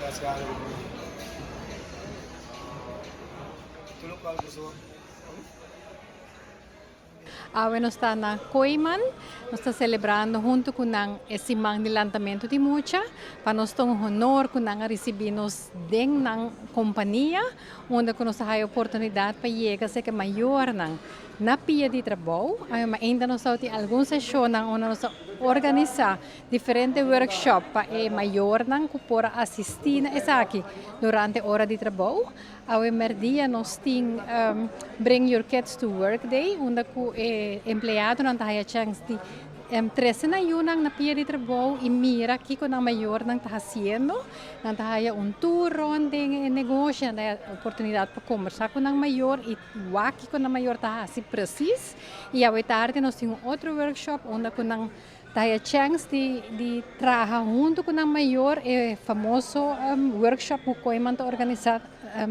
Hasi algu tur lokual ku so. Awe nos ta na Kooyman, nos ta selebrando huntu ku nan e siman di lantamentu di mucha. Pa nos ta un honor ku nan a risibí nos den nan kompania, unda ku nos ta haya oportunidat pa yega serka mayornan na pia di trabou. Awe mainta nos tabatin algun seshonnan unda nos ta organisá diferente workshop pa e mayornan ku por a asistí na esaki durante ora di trabou. Awe merdia nos tin Bring Your Kids to Work Day, unda ku e empleadonan ta haya chèns di trese nan yunan na pia di trabou i mira kiko nan mayornan ta hasiendo. Nan ta haya un tour rònt den e negoshi, nan ta haya oportunidat pa kombersá ku nan mayor i wak kiko nan mayor ta hasi presis. I awe tardi nos tin un otro workshop unda ku nan ta haya chèns di di traha huntu ku nan mayor e famoso workshop ku Kooyman ta organisá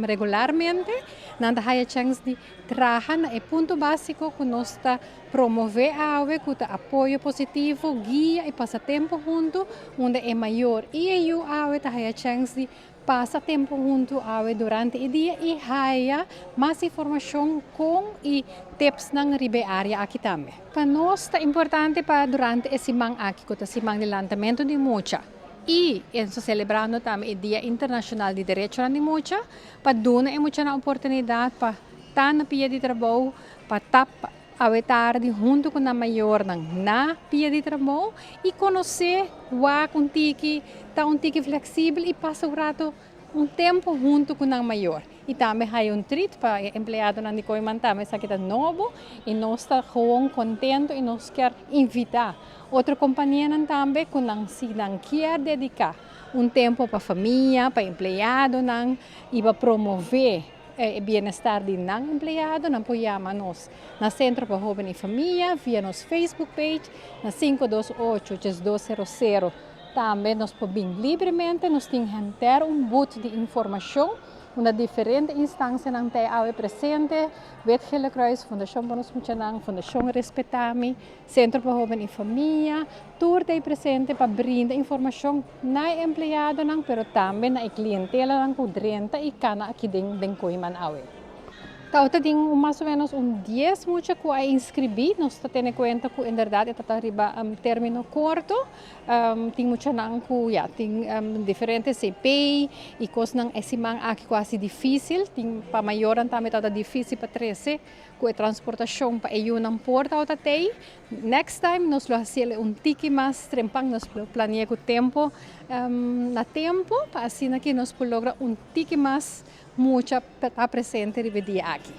regularmente. Nan ta haya chèns di traha na e punto básiko ku nos ta promové awe ku ta apoyo positivo, guia i pasa tempu huntu, unda e mayor i e yu awe ta haya chèns di pasa tempu huntu awe durante e dia i haya mas informashon kon i tipsnan riba e área aki tambe. Pa nos ta importante pa durante e siman aki ku ta siman di lantamentu di mucha i nos ta selebrando tambe e Dia Internashonal di Derechonan di Mucha pa duna e muchanan oportunidat pa ta na pia di trabou, pa ta Awe tardi huntu ku nan mayornan na pia di trabou i konosé wak un tiki ta un tiki fleksibel i pasa un ratu un tempu huntu ku nan mayor. I tambe haya un treat pa e empleadonan di Kooiman tambe esaki ta nobo i nos ta gewoon kontentu i nos kier invitá otro kompanianan tambe ku nan si nan kier dediká un tempu pa famia, pa empleadonan i pa promové E bienestar di nan empleadonan por yama nos na Centro pa Hoben y Famia via nos Facebook page na 528 1200. Tambe nos por bin libremente, nos tin henter un booth di informacion unda diferente instancianan ta awe presente, Wit Gele Kruis, Fundacion Pa Nos Muchanan, Fundacion Respetami, Centro pa Hoben y Famia, tur ta presente pa brinda informacion na e empleadonan, pero tambe na e clientelanan cu drenta y cana aki den Kooyman awe. Tawata tin mas o menos un 10 mucha cu a inscribi, nos ta tene cuenta cu en berdad e ta riba termino corto, tin muchanan cu ya tin diferente CP y cosnan e siman aki cu a haci dificil, tin pa mayornan tambe tawata dificil pa trece cu e transportacion pa e yunan por tawata tey. Next time nos lo haci el un tiki mas trempan, nos lo planea cu tempo na tempo pa asina ki nos por logra un tiki mas mucha ta presente riba e dia aki.